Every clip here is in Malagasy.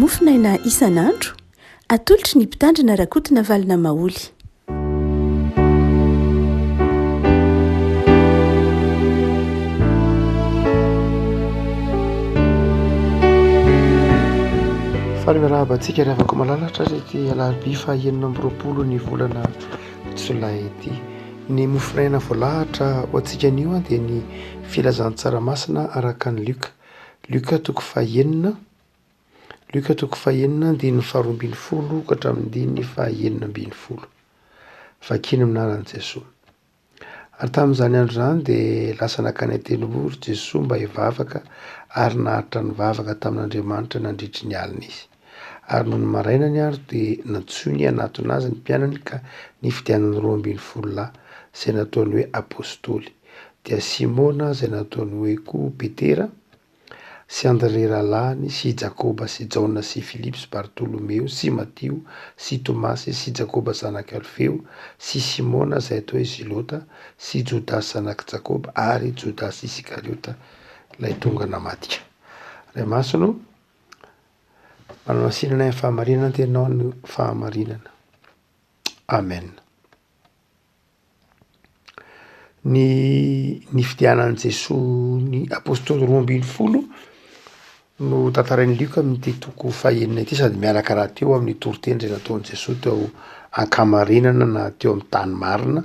Mofonaina isan'andro, atolotry ny Mpitandrina Rakotonavalona Maholy. Faly miarahaba antsika ry havako malala hatrany ity alarobia faha 26 ny volana jolay ity. Ny mofonaina voalahatra ho antsika anio dia ny filazantsara masina araka an'i Lioka. Lioka toko fahenina, Lioka toko fahenina andininy faharoa ambin'ny folo ka hatramin'ny andininy fahenina ambin'ny folo. Vakina amin'ny anaran'i Jesoa. Ary tamin'izany andro izany dia lasa nankany an-tendrombohitra Jesoa mba hivavaka, ary naharitra nivavaka tamin'Andriamanitra nandritry ny alina izy. Ary nony maraina ny andro dia nantsoiny hanatona azy ny mpianany ka nifidianany 12 lahy, izay nataony hoe apostoly. dia Simona izay nataony hoe koa Petera, sy Andre rahalahiny, sy Jakoba sy Jaona sy Filipo sy Bartolomeo sy Matio sy Tomasy sy Jakoba zanak'i Alfeo sy Simona izay atao hoe Zilota sy Jodasy zanak'i Jakoba ary Jodasy Isikariota ilay tonga namadika. Ray Masina ô, manamasinana ahy amin'ny fahamarinana ny teninao no fahamarinana. Amen. Ny nifidianan'i Jesoa ny apostoly 12 no tantarain'i Lioka amin'ity toko fahenina ity sady miaraka rahateo amin'ny toriteny izay nataon'i Jesoa teo ankamarinana na teo amin'ny tany marina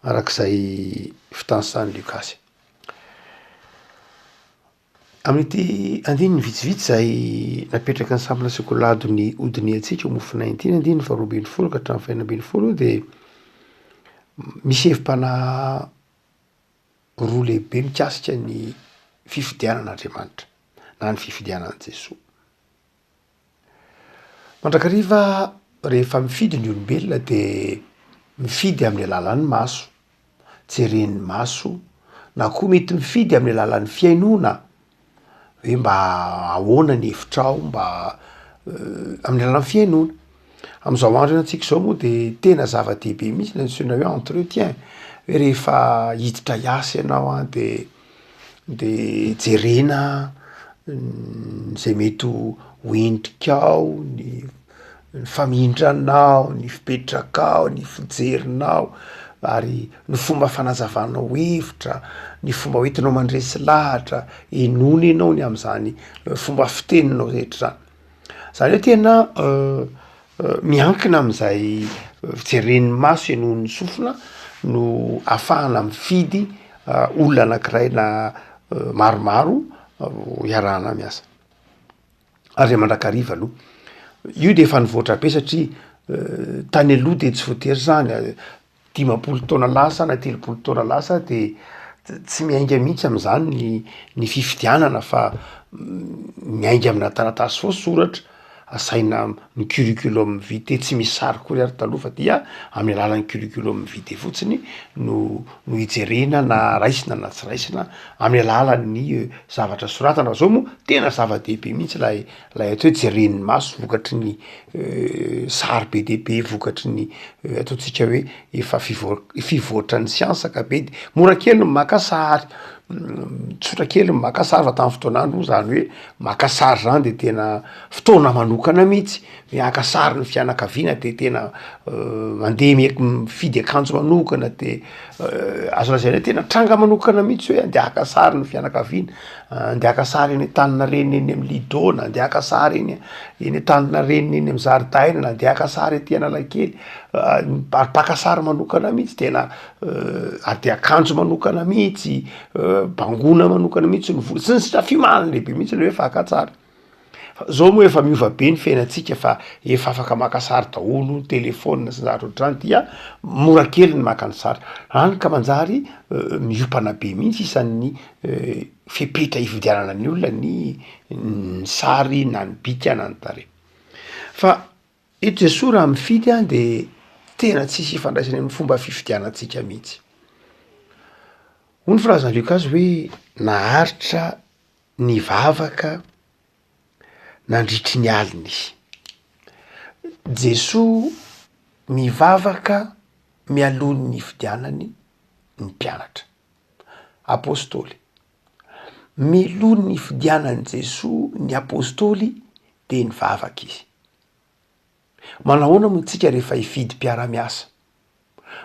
arak'izay fitanisan'i Lioka azy. Amin'ity andininy vitsivitsy izay napetraky ny sampana sekoly ny hodinihantsika ho mofonaina ity, ny andininy faharoa ambin'ny folo ka hatramin'ny fahenina ambin'ny folo dia misy hevi-panahy roa lehibe mikasika ny fifidianan'Andriamanitra na ny fifidianan'i Jesoa. Mandrakariva rehefa mifidy ny olombelona de mifidy amin'ny alalan'ny maso, jeren'ny maso na koa mety mifidy amin'ny alalan'ny fihainoana hoe mba ahoana ny hevitrao mba amin'ny alalan'ny fihainoana. Am'zao andro iainantsika zao moa de tena zava-dehibe mihitsy ny antsoina hoe entretien, hoe rehefa hiditra hiasa ianao an de de jerena zay mety ho ho endrikao, ny famindranao, ny fipetrakao, ny fijerinao ary ny fomba fanazavanao hevitra, ny fomba hoentinao mandresy lahatra, henoina ianao ny am'zany fomba fiteninao rehetra zany. Zany hoe tena miankina am'zay jeren'ny maso henoin'ny sofina no ahafahana mifidy olona anakiray na maromaro iarahana miasa. Ary le mandrakariva aloha, io de efa nivoatra be satria tany aloha de tsy voatery zany, 50 taona lasa na 30 taona lasa de tsy miainga mihitsy am'zany ny ny fifidianana fa miainga amina taratasy voasoratra, asaina ny curriculum vitae tsy misy sary akory ary taloha fa dia amin'ny alalan'ny curriculum vitae fotsiny no no ijerena na raisina na tsy raisina amin'ny alalan'ny zavatra soratana, fa zao moa tena zava-dehibe mihitsy lay lay atao hoe jeren'ny maso vokatry ny sary be dia be vokatry ny ataontsika hoe efa fivoa- fivoatran'ny siansa ka be de mora kely ny maka sary, tsotra kely ny maka sary fa tamin'ny fotoan'andro moa zany hoe maka sary zany de tena fotoana manokana mihitsy, hoe haka sary ny fianakaviana de tena mandeha mi- mifidy akanjo manokana de azo lazaina hoe tena tranga manokana mihitsy hoe andeha haka sary ny fianakaviana, andeha haka sary eny Antaninarenina eny amy Lido na andeha haka sary eny eny Antaninarenina eny amy zaridaina na andeha haka sary aty Analakely, ary mpaka sary manokana mihitsy tena ary de akanjo manokana mihitsy, bangoina manokana mihitsy ny volo sy ny sisa Fiomanana lehibe mihitsy le hoe fakan-tsary. Fa zao moa efa miova be ny fiainantsika fa efa afaka maka sary daholo, telephone sy ny zavatra ohatr'izany dia mora kely ny maka ny sary, hany ka manjary miompana be mihitsy isan'ny fepetra hividianana ny olona ny ny sary na ny bika na ny tarehy. Fa eto Jesoa raha mifidy an de tena tsisy ifandraisany amin'ny fomba fifidianantsika mihitsy. Hoy ny filazan'i Lioka azy hoe naharitra nivavaka nandritry ny alina izy. Jesoa mivavaka mialoha ny nifidianany ny mpianatra, apôstôly. Mialoha ny nifidianan'i Jesoa ny apôstôly. Dia nivavaka izy. Manahoana moa tsika rehefa hifidy mpiara-miasa?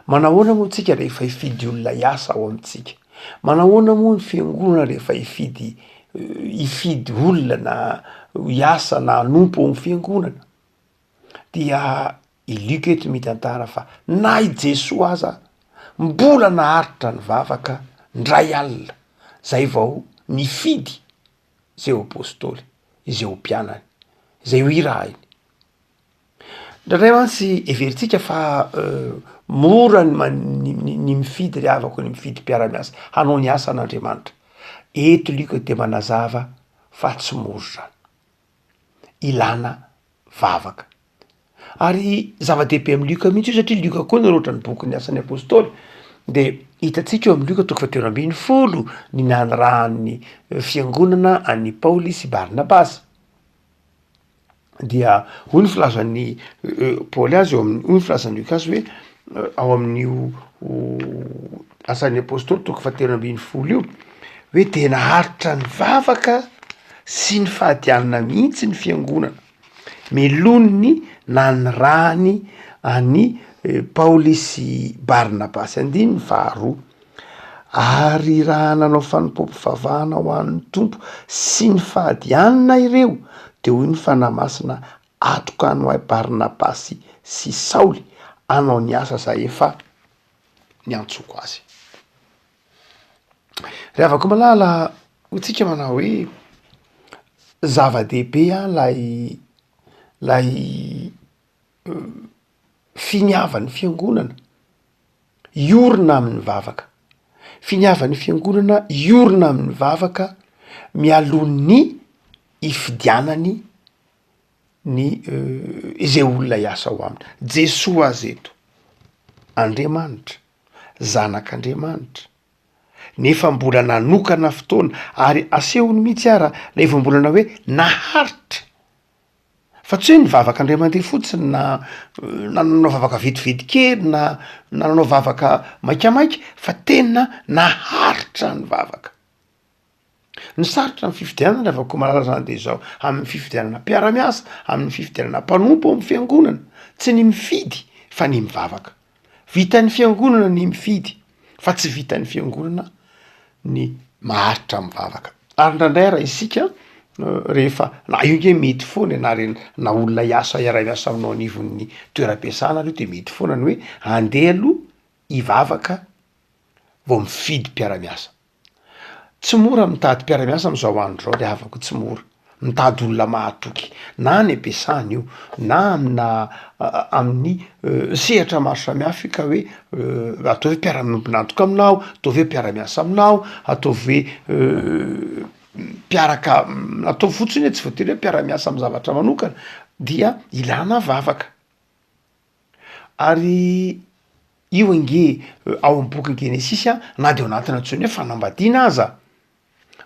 Manahoana moa tsika rehefa hifidy olona hiasa ao amintsika? Manahoana moa ny fiangonana rehefa hifidy hifidy olona na hiasa na hanompo ao amin'ny fiangonana? Dia i Lioka eto mitantara fa na i Jesoa aza mbola naharitra nivavaka ndray alina zay vao nifidy zay ho apôstôly, izay ho mpianany, izay ho irahiny. Indraindray mantsy heverintsika fa mora ny man- ny mifidy ry havako, ny mifidy mpiara-miasa hanao ny asan'Andriamanitra. Eto Lioka dia manazava fa tsy mora izany. Ilana vavaka. Ary zava-dehibe amin'i Lioka mihitsy io satria Lioka koa nanoratra ny bokin'ny Asan'ny Apôstôly, de hitantsika eo amin'ny Lioka toko fahatelo 13 ny nanirahan'ny fiangonana an'i Paoly sy Barnabasy. Dia hoy ny filazan'i Paoly azy eo amin'ny, hoy ny filazan'i Lioka azy hoe ao amin'io Asan'ny Apôstôly toko fahatelo 13 io hoe de naharitra nivavaka sy nifadianina mihitsy ny fiangonana. Melohin'ny nanirahany an'i Paoly sy Barnabasy. Andininy faharoa. Ary raha nanao fanompoam-pivavahana ho an'ny Tompo sy nifady hanina ireo, dia hoy ny Fanahy Masina, Atokano ahy Barnabasy sy Saoly hanao ny asa izay efa niantsoako azy. Ry havako malala, hoy tsika manao hoe zava-dehibe an lay lay finiavan'ny fiangonana hiorina amin'ny vavaka, finiavan'ny fiangonana hiorina amin'ny vavaka mialoha ny hifidianany ny izay olona hiasa ao aminy. Jesoa aza eto, Andriamanitra, zanak'Andriamanitra, nefa mbola nanokana fotoana ary asehony mihitsy ara lay voambolana hoe naharitra fa tsy hoe nivavaka indray mandeha fotsiny na na nanao vavaka vetivety kely na na nanao vavaka maikamaika fa tena naharitra nivavaka. Ny sarotra amin'ny fifidianana ry havako malala zany de izao, amin'ny fifidianana mpiara-miasa, amin'ny fifidianana mpanompo ao amin'ny fiangonana, tsy ny mifidy fa ny mivavaka. Vitan'ny fiangonana ny mifidy fa tsy vitan'ny fiangonana ny maharitra mivavaka. Ary indraindray ara isika rehefa na io nge mety foana e, na re- na olona hiasa hiara-miasa aminao anivon'ny toeram-piasana ary io de mety foana ny hoe andeha aloha hivavaka vao mifidy mpiara-miasa. Tsy mora mitady mpiara-miasa am'zao andro zao ry havako, tsy mora. Mitady olona mahatoky na any am-piasana io na amina amin'ny sehatra maro samihafa io ka hoe ataovy hoe mpiara-miombon'antoka aminao, ataovy hoe mpiara-miasa aminao, ataovy hoe mpiaraka ataovy fotsiny hoe tsy voatery hoe mpiara-miasa amy zavatra manokana dia ilana vavaka. Ary io ange ao amy bokin'ny Genesisy a, na de ao anatin'ny antsoiny hoe fanambadiana aza,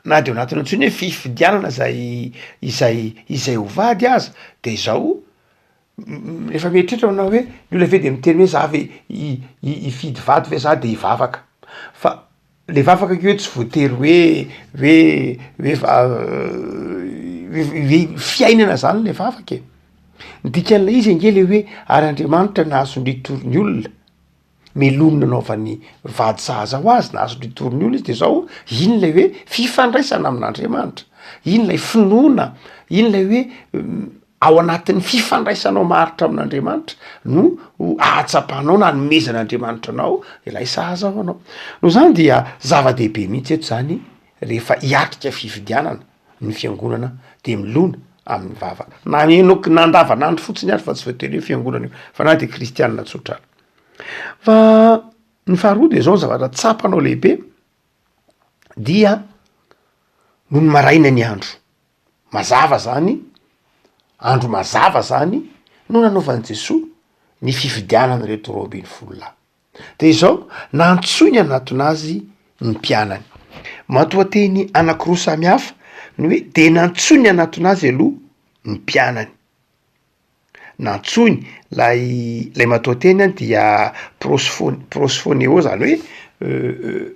na de ao anatin'ny antsoiny hoe fifidianana zay izay izay ho vady aza de izao, rehefa mieritreritra manao hoe ny olona ve de miteny hoe za ve hi- hi- hifidy vady ve za de hivavaka, fa le vavaka ange hoe tsy voatery hoe hoe hoe hoe fiainana zany le vavaka e, ny dikan'ilay izy ange le hoe ary Andriamanitra nahazo nitory ny olona, meloa ny nanaovany vady sahaza ho azy, nahazo nitory ny olona izy de zao iny lay hoe fifandraisana amin'Andriamanitra, iny lay finoana, iny lay hoe ao anatin'ny fifandraisanao maharitra amin'Andriamanitra no ahatsapanao na anomezan'Andriamanitra anao ilay sahaza ho anao. Noho izany dia zava-dehibe mihitsy eto zany rehefa hiatrika fifidianana ny fiangonana de milona amin'ny vavaka. Na enoky na andavanandro fotsiny ary fa tsy voatery hoe fiangonana io fa na de kristianina tsotra ary. Fa ny faharoa de zao ny zavatra tsapanao lehibe dia nony maraina ny andro. Mazava zany, andro mazava zany no nanaovan'i Jesoa ny fifidianana ireto 12 lahy. De izao, nantsoiny hanatona azy ny mpianany. Matoanteny anankiroa samy hafa ny hoe de nantsoiny hanatona azy aloha ny mpianany. Nantsoiny, lay lay matoanteny an dia prosfo- prosfoneo zany hoe.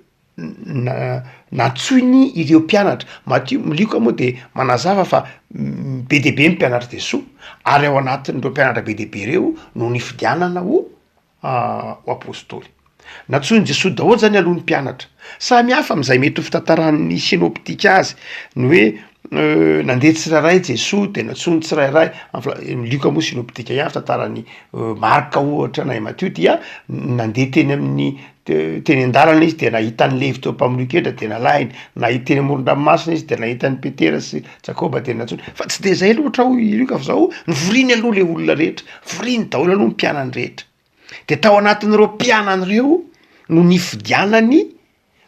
Nantsoiny ireo mpianatra. Matio, Lioka moa de manazava fa be dia be ny mpianatr'i Jesoa ary ao anatin'ireo mpianatra be dia be ireo no nifidianana ho ho apostoly. Nantsoin'i Jesoa daholo zany aloha ny mpianatra. Samy hafa amin'izay mety ho fitantaran'ny synoptika azy, ny hoe nandeha tsirairay Jesoa de nantsoiny tsirairay, Lioka moa synoptika ihany, fitantaran'i Marka ohatra na i Matio dia nandeha teny amin'ny teny an-dalana izy de nahita an'i Levy teo am-pamoloan-ketra de nalahiny, nahita teny amoron-dranomasina izy de nahita an'i Petera sy Jakoba de nantsoiny, fa tsy de zay loatra hoy i Lioka fa zao novoriny aloha le olona rehetra, voriny daholo aloha ny mpianany rehetra, de tao anatin'ireo mpianany ireo no nifidianany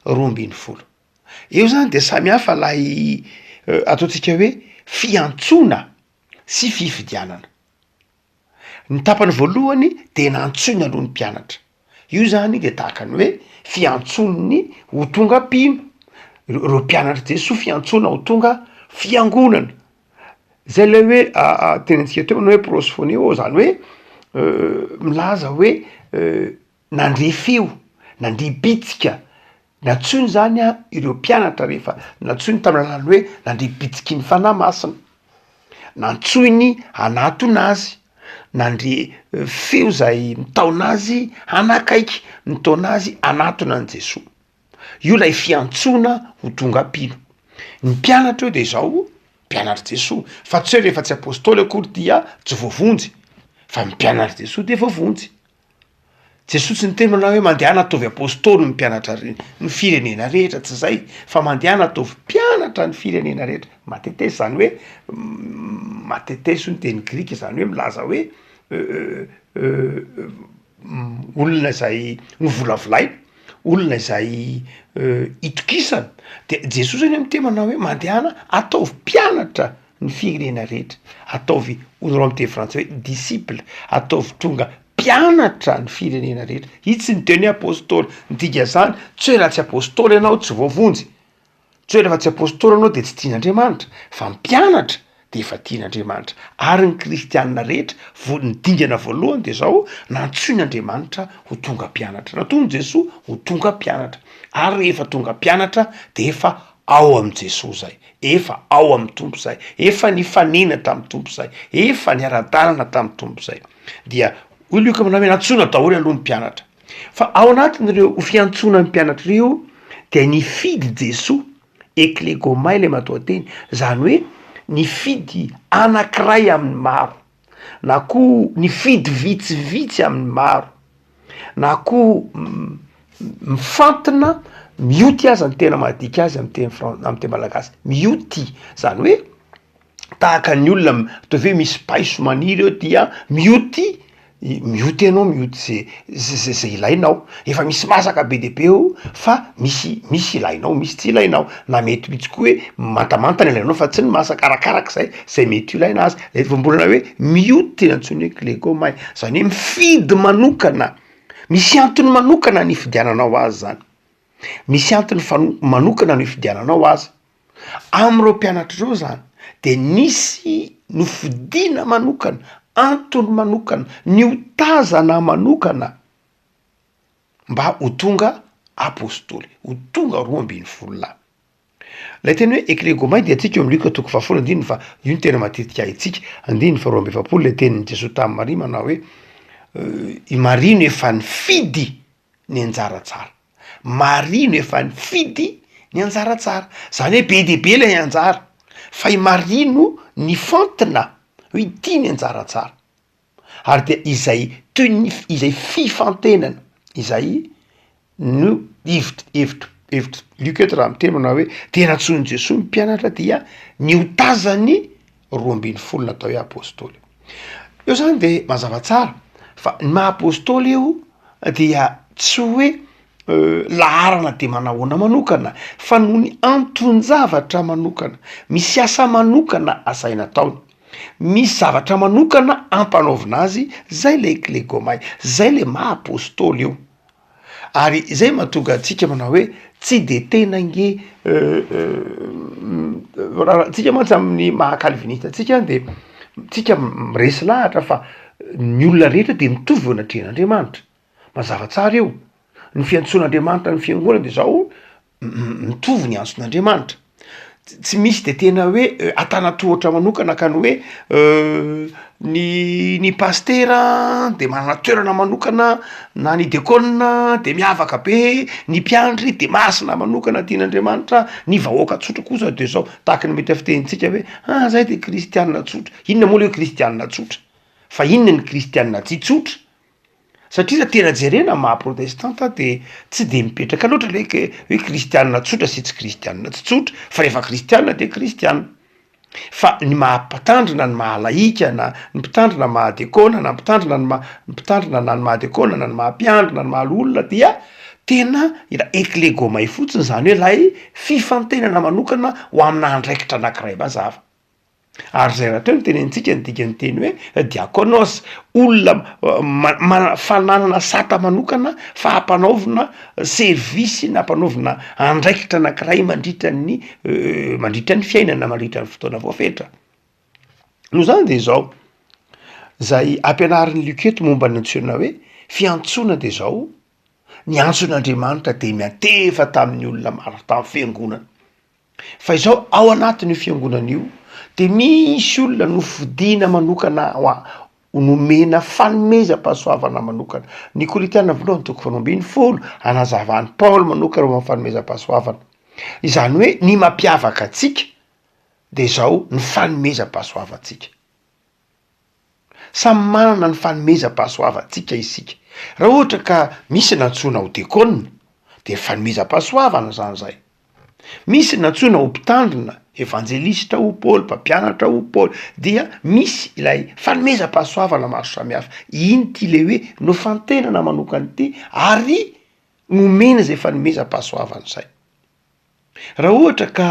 12. Eo zany de samy hafa lay ataontsika hoe fiantsoana sy fifidianana. Ny tapany voalohany de nantsoina aloha ny mpianatra, io zany de tahaka ny hoe fiantson'ny ho tonga mpino, reo mpianatr'i Jesoa fiantsoana ho tonga fiangonana, zay lay hoe tenenintsika teo ny hoe prosphoneo zany hoe milaza hoe nandre feo, nandre bitsika, nantsoiny zany an ireo mpianatra rehefa nantsoiny tamin'ny alalan'ny hoe nandre bitsiky ny Fanahy Masina, nantsoiny hanatona azy, nandre feo zay mitaona azy hanakaiky, mitaona azy hanatona an'i Jesoa, io lay fiantsoana ho tonga mpino, ny mpianatra eo de zao mpianatr'i Jesoa, fa tsy hoe rehefa tsy apôstôly akory dia tsy voavonjy, fa ny mpianatr'i Jesoa de voavonjy. Jesoa tsy niteny manao hoe mandehana ataovy apôstôly ny mpianatra re- ny firenena rehetra, tsy zay fa mandehana ataovy mpianatra ny firenena rehetra, matetesy zany hoe matetesy hoy ny teny grika zany hoe milaza hoe olona izay novolavolaina, olona izay itokisana, de Jesoa zany miteny manao hoe mandehana ataovy mpianatra ny firenena rehetra, ataovy hoy nareo amy teny frantsay hoe disciple, ataovy tonga mpianatra ny firenena rehetra, io tsy niteny hoe apôstôly, ny dikan'izany tsy hoe raha tsy apôstôly ianao tsy voavonjy, tsy hoe rehefa tsy apôstôly ianao de tsy tian'Andriamanitra, fa mpianatra de efa tian'Andriamanitra, ary ny kristianina rehetra vo- ny dingana voalohany de zao nantsoin'Andriamanitra ho tonga mpianatra, nataon'i Jesoa ho tonga mpianatra, ary rehefa tonga mpianatra de efa ao amin'i Jesoa zay, efa ao amin'ny Tompo zay, efa nifanena tamin'ny Tompo zay, efa niara-dalana tamin'ny Tompo zay. Dia hoy Lioka manao hoe nantsoina daholo aloha ny mpianatra. Fa ao anatin'ireo fiantsoana ny mpianatra ireo dia nifidy Jesoa, eklegomai ilay matoanteny, zany hoe nifidy anankiray amin'ny maro, na koa nifidy vitsivitsy amin'ny maro. na koa mifantina, mioty aza ny tena mahadika azy amy teny fran- amy teny malagasy, mioty zany hoe tahaka ny olona ataovy hoe misy paiso maniry eo dia mioty, mioty ianao mioty ze ze zay ilainao, efa misy masaka be dia be eo fa misy misy ilainao misy tsy ilainao, na mety mihitsy koa hoe mantamanta ny ilainao fa tsy ny masaka, arakarak'izay zay mety ho ilaina azy, le voambolana hoe mioty no antsoiny hoe klegomay, zany hoe mifidy manokana, misy antony manokana ny ifidiananao azy zany, misy antony fano- manokana no ifidiananao azy, am'ireo mpianatra ireo zany de nisy nofidiana manokana, antony manokana, niotazana manokana mba ho tonga apostoly, ho tonga 12 lahy. Ilay teny hoe eklegomai dia antsika eo amin'ny Lioka toko fahafolo andininy fa io no tena matetika haintsika, andininy faharoa amby efapolo ilay tenin'i Jesoa tamin'i Maria manao hoe i Maria no efa nifidy ny anjara tsara, Maria no efa nifidy ny anjara tsara, zany hoe be dia be ilay anjara fa i Maria no nifantina hoe ity ny anjara tsara. Ary dia izay toy ny izay fifantenana izay no hevitr- hevitr- hevitry Lioka eto raha miteny manao hoe dia nantsoin'i Jesoa ny mpianatra dia niotazany 12 natao hoe apôstôly. Eo zany de mazava tsara fa ny maha apôstôly io dia tsy hoe laharana de manahoana manokana fa noho ny anton-javatra manokana, misy asa manokana asaina ataony. Misy zavatra manokana ampanaovina azy, zay le eklegomay, zay le maha apôstôly io, ary zay mahatonga antsika manao hoe tsy de tena nge raha tsika mantsy amin'ny maha kalvinista antsika de tsika miresy lahatra fa ny olona rehetra de mitovy eo anatrehan'Andriamanitra, mazava tsara io, ny fiantsoan'Andriamanitra ny fiangonana de zao. Mitovy ny antson'Andriamanitra. Tsy misy de tena hoe antanatohatra manokana ka ny hoe ny ny pasitera de manana toerana manokana na ny dekôna de miavaka be, ny mpiandry de masina manokana tian'Andriamanitra, ny vahoaka tsotra kosa de zao, tahaky ny mety fitenintsika hoe ah zay de kristianina tsotra, inona moa le hoe kristianina tsotra? Fa inona ny kristianina tsy tsotra? Satria raha tena jerena ny maha protestanta de tsy de mipetraka loatra le ke hoe kristianina tsotra sy tsy kristianina tsy tsotra fa rehefa kristianina de kristianina, fa ny maha mpitandrina ny maha laika na ny mpitandrina maha dekona na mpitandrina ny maha mpitandrina na ny maha dekona na ny maha mpiandry na ny maha loholona dia tena ila eklegomay fotsiny zany hoe lay fifantenana manokana ho amina andraikitra anakiray mazava. Ary izay rahateo no tenenintsika ny dikan'ny teny hoe diakonos, olona manana fananana sata manokana fa ampanaovina servisy na ampanaovina andraikitra anankiray mandritra ny mandritra ny fiainana, mandritra ny fotoana voafetra. Noho izany de izao, zay ampianarin'i Luc eto momba ny antsoina hoe fiantsoana de izao, ny antson'Andriamanitra de miantefa tamin'ny olona maro tamin'ny fiangonana. Fa izao ao anatin'io fiangonana io de misy olona nofidina manokana ho a- nomena fanomezam-pahasoavana manokana. Ny Korintiana voalohany toko faharoa ambinifolo, anazavan'i Paoly manokana momba ny fanomezam-pahasoavana. Izany hoe ny mampiavaka antsika de izao ny fanomezam-pahasoavantsika. Samy manana ny fanomezam-pahasoavantsika isika. Raha ohatra ka misy nantsoina ho dekôna de fanomezam-pahasoavana zany zay. Misy nantsoina ho mpitandrina, evanjelistra hoy Paoly, mpampianatra hoy Paoly, dia misy ilay fanomezam-pahasoavana maro samihafa. Iny ity le hoe nofantenana manokana ity ary nomena izay fanomezam-pahasoavana izay. Raha ohatra ka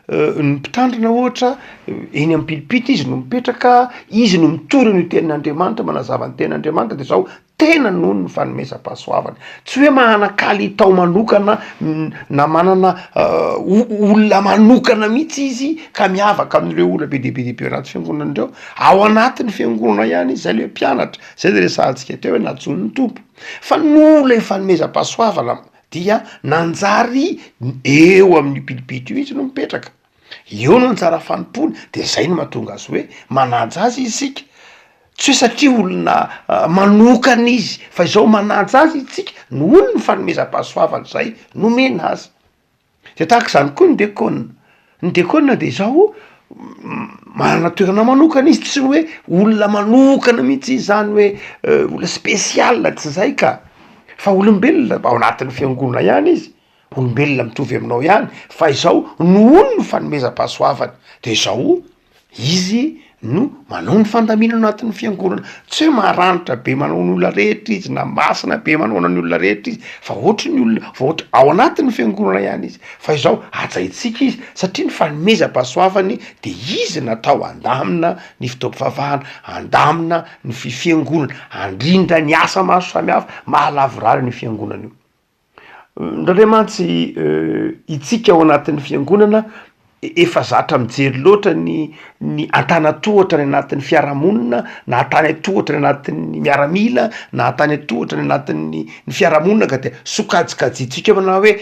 ny mpitandrina ohatra eny am pilipitra izy no mipetraka, izy no mitory an'io tenin'Andriamanitra, manazava ny tenin'Andriamanitra de zao tena noho ny fanomezam-pahasoavana, tsy hoe manana kalitao manokana na manana olona manokana mihitsy izy ka miavaka amin'ireo olona be dia be dia be ao anaty fiangonana ireo, ao anatin'ny fiangonana ihany izy, zay le mpianatra, zay le resahantsika teo hoe nantsoin'ny Tompo, fa noho lay fanomezam-pahasoavana dia nanjary eo amin'io pilipitra io izy no mipetraka, eo no anjara fanompoany, de zay no mahatonga azy hoe manaja azy isika, tsy hoe satria olona manokana izy fa izao manaja azy isika noho ny fanomezam-pahasoavana izay nomena azy, de tahaka izany koa ny dekona, ny dekona de izao manana toerana manokana izy, tsy hoe olona manokana mihitsy izy zany hoe olona spécial tsy zay ka, fa olombelona ao anatin'ny fiangonana ihany izy, olombelona mitovy aminao ihany, fa izao nohon' ny fanomezam-pahasoavany de izao izy no manao ny fandaminana ao anatin'ny fiangonana, tsy hoe maranitra be manao ny olona rehetra izy na masina be manao ny olona rehetra izy fa ohatry ny olona fa ohatry ao anatin'ny fiangonana ihany izy fa izao hajaintsika izy satria ny fanomezam-pahasoavany de izy natao handamina ny fotoam-pivavahana, handamina ny fi- fiangonana, handrindra ny asa maro samihafa mahalavorary an'io fiangonana io. Indraindray mantsy itsika ao anatin'ny fiangonana efa zatra mijery loatra ny ny antanatohatra any anatin'ny fiarahamonina na antany an-tohatra any anatin'ny miaramila na antany an-tohatra any anatin'ny ny fiarahamonina ka de sokajikajintsika manao hoe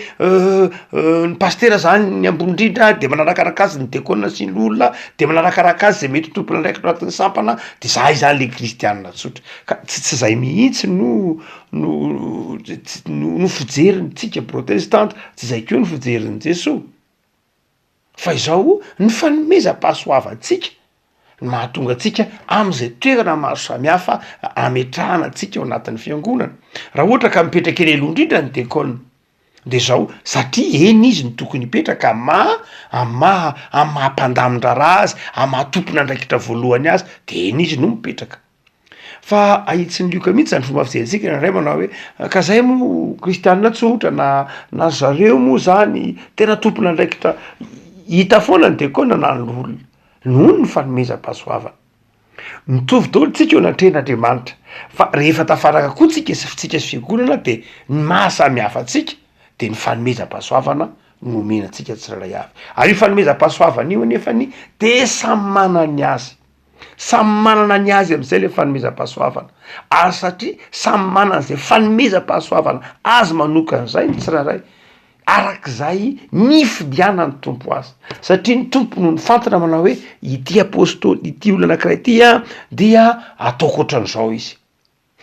ny pasitera zany ny ambony indrindra de manarakaraka azy ny dekona sy ny loholona de manarakaraka azy zay mety ho tompon'andraikitra ao anatin'ny sampana de zahay zany le kristianina tsotra ka tsy tsy zay mihitsy no no no fijerintsika protestanta, tsy zay koa ny fijerin'i Jesoa, fa izao ny fanomezam-pahasoavantsika no mahatonga antsika am'zay toerana maro samihafa ametrahana antsika ao anatin'ny fiangonana, raha ohatra ka mipetraka eny aloha indrindra ny dekona de zao satria eny izy no tokony hipetraka amy maha amy maha amy maha mpandamin-draharaha azy, amy maha tompon'andraikitra voalohany azy de eny izy no mipetraka. Fa ahitsin'i Lioka mihitsy zany fomba fijerintsika indraindray manao hoe ka zay moa kristianina tsotra na na zareo moa zany tena tompon'andraikitra hita foana ny dekona na ny loholona noho ny fanomezam-pahasoavana. Mitovy daholo tsika eo anatrehan'Andriamanitra fa rehefa tafaraka koa tsika sy tsika sy fiangonana de ny maha samy hafa antsika de ny fanomezam-pahasoavana nomena antsika tsirairay avy, ary io fanomezam-pahasoavana io anefany de samy manana ny azy. Samy manana ny azy am'zay le fanomezam-pahasoavana, ary satria samy manana zay fanomezam-pahasoavana azy manokana zay ny tsirairay. Arak'izay nifidianan'ny Tompo azy, satria ny Tompo no nifantina manao hoe ity apostoly, ity olona anankiray ity an, dia ataoko ohatran'izao izy.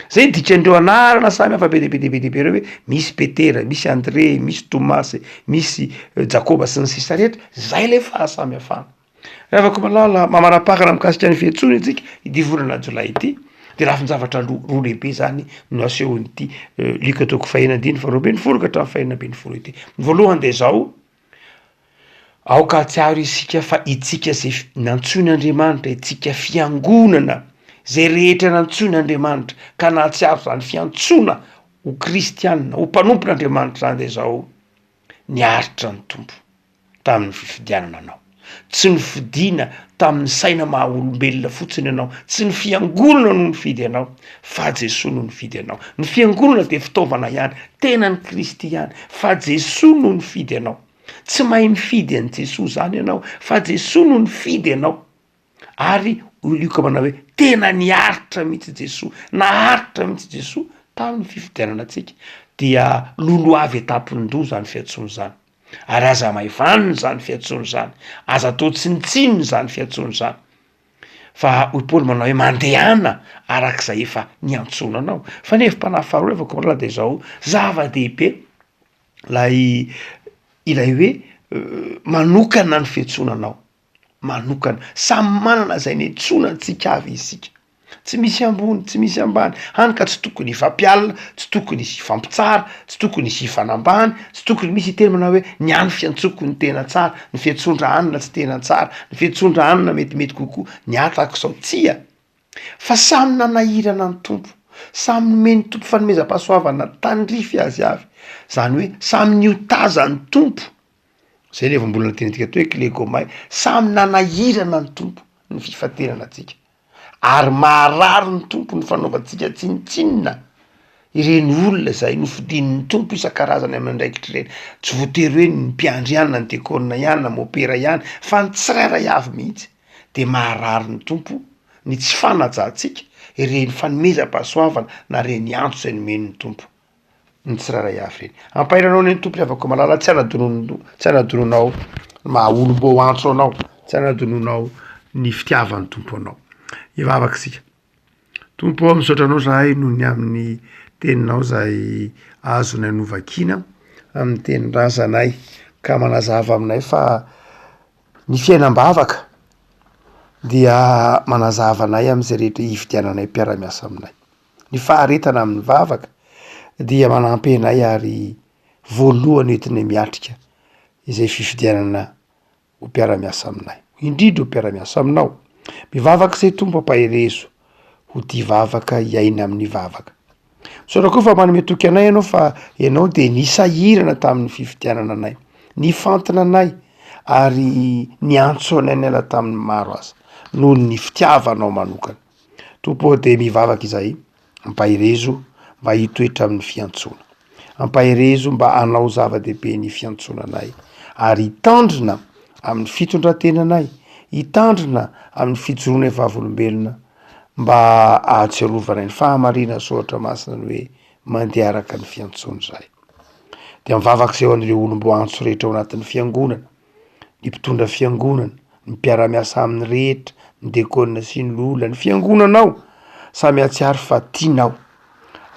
Zay ny dikan'ireo anarana samy hafa be dia be dia be dia be ireo hoe misy Petera, misy Andre, misy Tomasy, misy Jakoba sy ny sisa rehetra, zay le fahasamihafana. Ry havako malala, mamaraparana mikasika ny fiantsoana isika ity volana jolay ity, de lafin-javatra roa roa lehibe zany no asehon'ity Lioka toko fahenina andininy faharoa ambinifolo ka hatramin'ny fahenina ambinifolo ity. Ny voalohany de zao, aoka hahatsiaro isika fa itsika zay nantsoin'Andriamanitra, itsika fiangonana zay rehetra nantsoin'Andriamanitra ka nahatsiaro zany fiantsoana ho kristianina, ho mpanompon'Andriamanitra zany de zao, niaritra ny Tompo. tamin'ny fifidianana anao. Tsy nofidina tamin'ny saina maha olombelona fotsiny ianao, tsy ny fiangonana no nifidy anao fa Jesoa no nifidy anao. Ny fiangonana dia fitaovana ihany, tenan'i Kristy ihany, fa Jesoa no nifidy anao. Tsy mahay mifidy an'i Jesoa izany ianao fa Jesoa no nifidy anao. Ary hoy Lioka manao hoe tena niaritra mihitsy Jesoa, naharitra mihitsy Jesoa tamin'ny fifidianana antsika. Dia lolohavy an-tampon-doha izany fiantsoana izany. Ary aza hamaivanina izany fiantsoana izany, aza atao tsinontsinona izany fiantsoana izany. Fa hoy Paoly manao hoe mandehana arak'izay efa niantsoana anao. Fa ny hevi-panahy faharoa rehefa koa dia izao, zava-dehibe ilay ilay hoe manokana ny fiantsoana anao. manokana. Samy manana izay niantsoana antsika avy isika. Tsy misy ambony, tsy misy ambany, hany ka tsy tokony hifampialona, tsy tokony hisy hifampitsara, tsy tokony hisy hifanambany, tsy tokony misy hiteny manao hoe ny ahy ny fiantsoko no tena tsara, ny fiantson-dra anona tsy tena tsara, ny fiantson-dra anona metimety kokoa, ny ahy tahaka izao. Tsia! Fa samy nanahirana ny Tompo, samy nomen'ny Tompo fanomezam-pahasoavana tandrify azy avy, zany hoe samy niotazan'ny Tompo. Zay le voambolana tiantsika atao hoe klegomay, samy nanahirana ny Tompo ny fifantenana antsika, ary maharary ny Tompo ny fanaovantsika tsinontsinona ireny olona izay nofidin'ny Tompo isan-karazany amin'ny andraikitra ireny, tsy voatery hoe ny mpiandry ihany na ny diakona ihany na mopera ihany fa ny tsirairay avy mihitsy de maharary ny Tompo ny tsy fanajantsika ireny fanomezam-pahasoavana na ireny antso izay nomen'ny Tompo. ny tsirairay avy ireny. Ampahery anao anie ny Tompo ry havako malala, tsy hanadinono tsy hanadinonao ny maha olom-bao antso anao, tsy hanadinonao ny fitiavan'ny Tompo anao. Hivavaka isika. Tompo ô, misaotra anao zahay noho ny amin'ny teninao izay azonay novakiana amin'ny tenin-drazanay ka manazava aminay fa ny fiainam-bavaka dia manazava anay amin'izay rehetra hifidiananay mpiara-miasa aminay. Ny faharetana amin'ny vavaka dia manampy anay ary voalohany entinay miatrika izay fifidianana ho mpiara-miasa aminay, indrindra ho mpiara-miasa aminao. Mivavaka izay Tompo ampaherezo ho tia vavaka hiaina amin'ny vavaka. Misaotra koa fa manome toky anay ianao fa ianao dia nisahirana tamin'ny fifidianana anay, nifantina anay ary niantso anay niala tamin'ny maro aza noho ny fitiavanao manokana. Tompo ô dia mivavaka izahay, ampaherezo mba hitoetra amin'ny fiantsoana. Ampaherezo mba hanao zava-dehibe ny fiantsoana anay, ary hitandrina amin'ny fitondran-tenanay, hitandrina amin'ny fijoroanay vavolombelona mba hahatsiarovanay ny fahamarinan'ny soratra masina ny hoe mandeha araka ny fiantsoana izahay. Dia mivavaka izay ho an'ireo olom-boantso rehetra ao anatin'ny fiangonana, ny mpitondra fiangonana, ny mpiara-miasa aminy rehetra, ny dekona sy ny loholona, ny fiangonanao, samy hahatsiaro fa tianao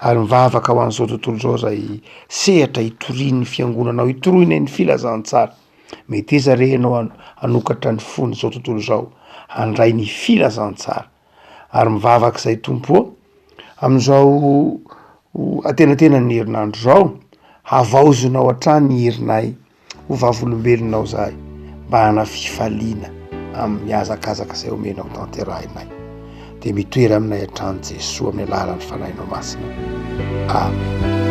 ary mivavaka ho an'izao tontolo izao izay sehatra hitorian'ny fiangonanao, hitoroinay ny filazantsara. Meteza re ianao hanokatra ny fon'izao tontolo izao handray ny filazantsara. Ary mivavaka izay Tompo ô, amin'izao antenatenan'ny herinandro izao, havaozinao hatrany ny herinay Ho vavolombelonao izahay mba hana fifaliana amin'ny hazakazaka izay omenao tanterahinay. Dia mitoera aminay hatrany Jesoa amin'ny alalan'ny Fanahinao Masina. Amen.